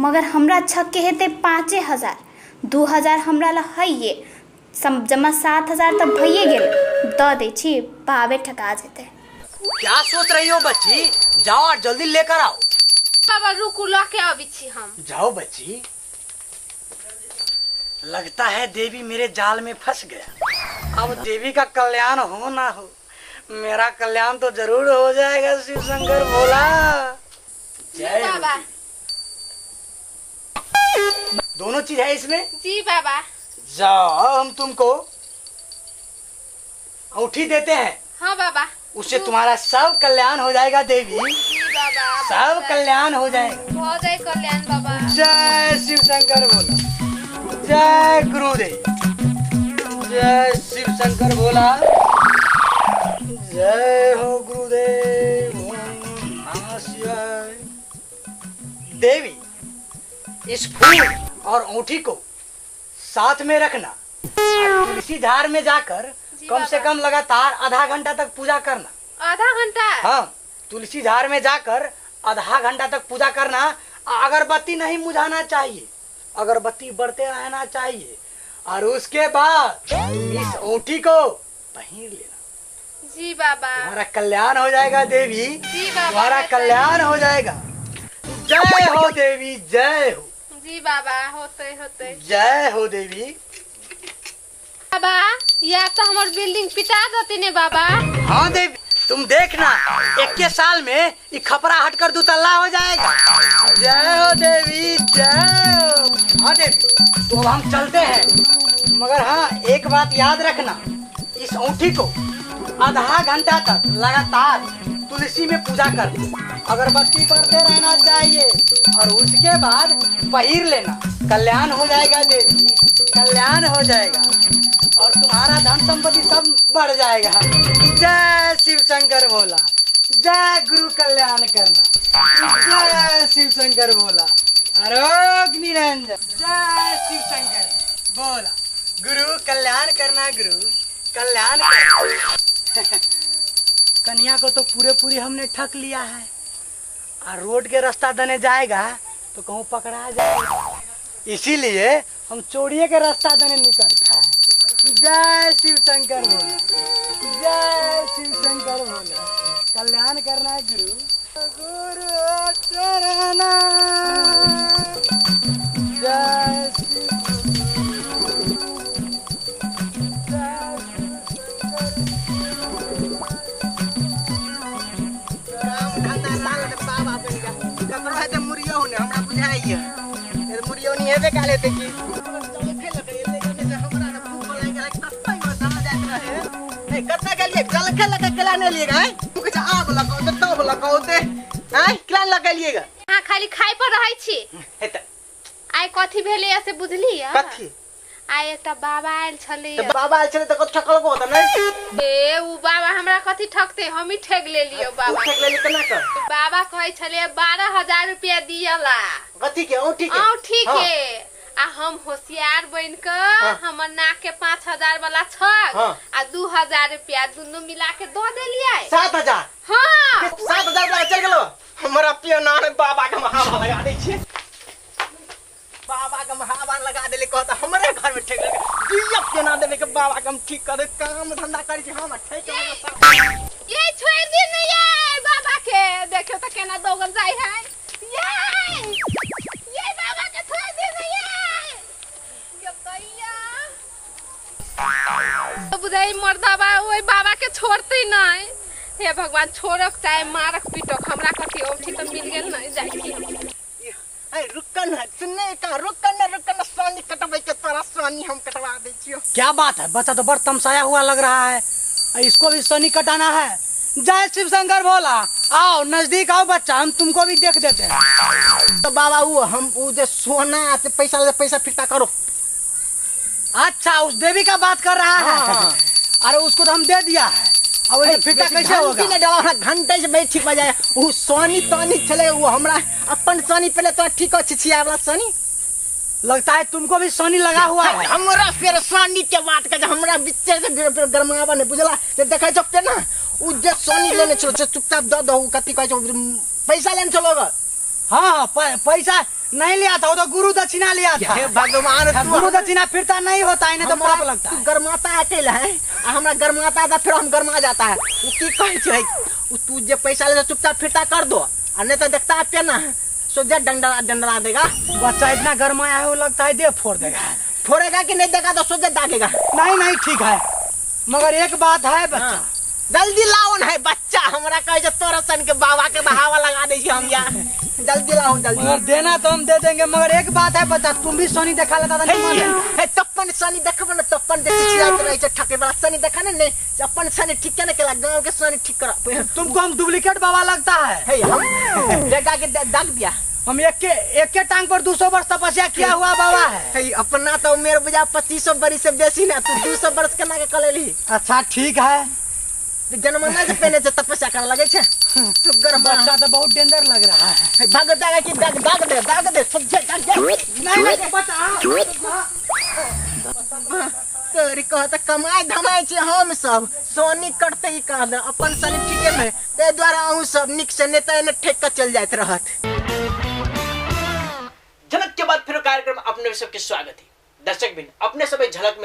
मगर हमरा छक के हेतै 5,000, 2,000 हमरा लग हइये, सब जमा 7,000 तऽ भइए गेल। दऽ दै छी, बाबे ठका जेतै। क्या सोच रही हो बच्ची? जाओ और जल्दी लेकर आओ। बाबा रुकू, लऽ के अबै छी हम। जाओ बच्ची। लगता है देवी मेरे जाल में फंस गया। अब देवी का कल्याण हो ना हो, मेरा कल्याण तो जरूर हो जाएगा। शिव शंकर भोला जय हो। बाबा दोनों चीज है इसमें। जी बाबा। जाओ, हम तुमको अंगूठी देते हैं। हाँ बाबा। उससे तुम्हारा सब कल्याण हो जाएगा देवी। जी बाबा। सब कल्याण हो जाएगा। हो जाए कल्याण बाबा। जय शिव शंकर भोला, जय गुरुदेव, जय शिव शंकर भोला, जय हो गुरुदेव। ओम नमः शिवाय। देवी, इस फूल और अंगूठी को साथ में रखना और तुलसी धार में जाकर कम से कम लगातार आधा घंटा तक पूजा करना। आधा घंटा? हाँ, तुलसी धार में जाकर आधा घंटा तक पूजा करना। अगरबत्ती नहीं बुझाना चाहिए, अगरबत्ती बढ़ते रहना चाहिए। और उसके बाद इस अंगूठी को पहन लेना। जी बाबा। तुम्हारा कल्याण हो जाएगा देवी। जी बाबा। तुम्हारा कल्याण हो जाएगा। जय हो देवी, जय हो। जी बाबा, होते होते। जय हो देवी। बाबा या तो हमार बिल्डिंग पिटा देती ने बाबा। हाँ देवी, तुम देखना 21 साल में ये खपरा हटकर दुतल्ला हो जाएगा। जय हो देवी, जय हो। हाँ देवी, तो अब हम चलते हैं, मगर हाँ एक बात याद रखना, इस अंगूठी को आधा घंटा तक लगातार तुलसी में पूजा करना, अगरबत्ती बढ़ते रहना चाहिए और उसके बाद पहिर लेना। कल्याण हो जाएगा देवी, कल्याण हो जाएगा और तुम्हारा धन संपत्ति सब बढ़ जाएगा। जय शिव शंकर भोला, जय गुरु कल्याण करना, जय शिव शंकर भोला, आरोग्य निरंजन, जय शिव शंकर भोला, गुरु कल्याण करना, गुरु कल्याण करना। कन्या को तो पूरे पूरी हमने ठक लिया है, और रोड के रास्ता देने जाएगा तो कहूँ पकड़ा जाएगा, इसीलिए हम चोरिए के रास्ता देने निकलता है। जय शिव शंकर भोला, जय शिव शंकर भोला, कल्याण करना गुरु, गुरु चरणा, जय शिव। हमरा बुझाइए मुरियो नहीं हेबे काले ते की कतना गेलिए जलखे लगा केला नहीं लिएगा हैं तू कहै आब लगाओ ते तब लगाओ ते हैं केला लगा लिएगा। हां खाली खाइ पर रहै छी। हेतै आइ कथि भेलै से बुझली? कथि? आइ एकटा बाबा आयल छलै। त बाबा आयल छलै त कत ठकलको त नै? ए उ बाबा हमरा कथि ठकते, हमही ठेक लेलियो बाबा। ठेक लेली केना क? बाबा कहै छलै 12,000 रुपया दियला। कथि के? औंठी के? औंठी के। आ हम होशियार बन के हमर नाक के 5,000 वाला छक आ 2,000 रुपया दुनु मिला के दऽ देलियै। 7,000? हां 7,000 वाला चल गेलो। हमरा पियना ने बाबा के महावा लगा दै छी, बाबा के महावा लगा देले, कहता हमरे घर में ठेक दिया पियना देबे के बाबा के हम ठीक कर दे, काम धंधा करै छी हम ठेक। ये छोड़ दे ने ये बाबा के, देखियो त केना दौगल जाय है। ये बाबा के छोड़ दे ने ये ये भैया बुझाई मर्दाबा ओइ बाबा के छोड़ते नहीं। हे भगवान, छोड़क चाहे मारक पीटक, हमरा कथि औठी त मिल गेल नहीं जाय छी। ए रुकन है सुनने का, रुकन रुकन, सोनी कटबै के तोरा सोनी हम कटवा दै छियो। क्या बात है, बच्चा तो बड़ तमसाया हुआ लग रहा है, इसको भी सोनी कटाना है। जय शिव शंकर भोला, आओ नजदीक आओ बच्चा, हम तुमको भी देख देते हैं। तो बाबा वो हम वो जो सोना से पैसा ले पैसा फिरता करो। अच्छा उस देवी का बात कर रहा है? हाँ। अरे उसको तो हम दे दिया है, अब फिरता कैसे होगा? डाला घंटे से बैठ ठीक बजाय वो सोनी तोनी छले, वो हमरा अपन सोनी पहले तो ठीक अछि छिया वाला सोनी। लगता है तुमको भी सोनी लगा हुआ है। हमरा फिर सोनी के बात के हमरा बिच्चे से गरमावा ने बुझला जे देखै छौ पे ना उ जे सोनी लेने छलो से चुपचाप the दहु, कथि कहै छौ पैसा लेने छलो। हाँ पैसा नहीं लिया था, वो तो गुरु दक्षिणा लिया था। हे भगवान, गुरु दक्षिणा फिरता नहीं होता है, नहीं तो पाप लगता है। गरमाता है अकेला है, हमरा गरमाता था फिर हम गरमा जाता है। उ की कहै छै, उ तू जे पैसा ले चुपचाप फिरता कर दो, आ नहीं तो देखता है पे ना सोजा डंडा डंडा देगा। बच्चा इतना गरमाया है, वो लगता है दे फोड़ देगा। फोड़ेगा कि नहीं देगा तो सोजा दागेगा। नहीं नहीं ठीक है, मगर एक बात है बच्चा, जल्दी लाओ है बच्चा, हमरा कहे छै तोरा सन के बाबा के बहावा लगा दे छी हम यार, जल्दी लाओ जल्दी। मगर देना तो हम दे देंगे, मगर एक बात है बच्चा, तुम भी सोनी देखा लेता था नहीं माने। हे तप्पन सोनी देखब न, तप्पन दे चिचियात रहे छै ठके वाला सोनी देखा ने, नहीं अपन सोनी ठीक के न केला, गांव के सोनी ठीक कर। तुमको हम डुप्लीकेट बाबा लगता है। हे हम देखा के दाग दिया, हम एक के टांग पर 200 वर्ष तपस्या किया हुआ बाबा है। हे अपना तो मेरे बुझा 2500 बरिस से बेसी ना, तू 200 वर्ष केना के कलेली। अच्छा ठीक है, जनमना से पहले से तपस्या करे लगे छे तू। गर्म बच्चा तो बहुत डेंजर लग रहा है। भाग दाग की दाग दाग दे दाग दे सब दाग दे। नहीं नहीं बच्चा तोरी कहत कमाई धमाई छे हम सब सोनी करते ही कह दे अपन सनी ठीके में, ते द्वारा अहूं सब निक से नेता एने ठेक के चल जाइत रहत। झलक के बाद फिर कार्यक्रम अपने सबके स्वागत है। दर्शक बिन अपने सब झलक में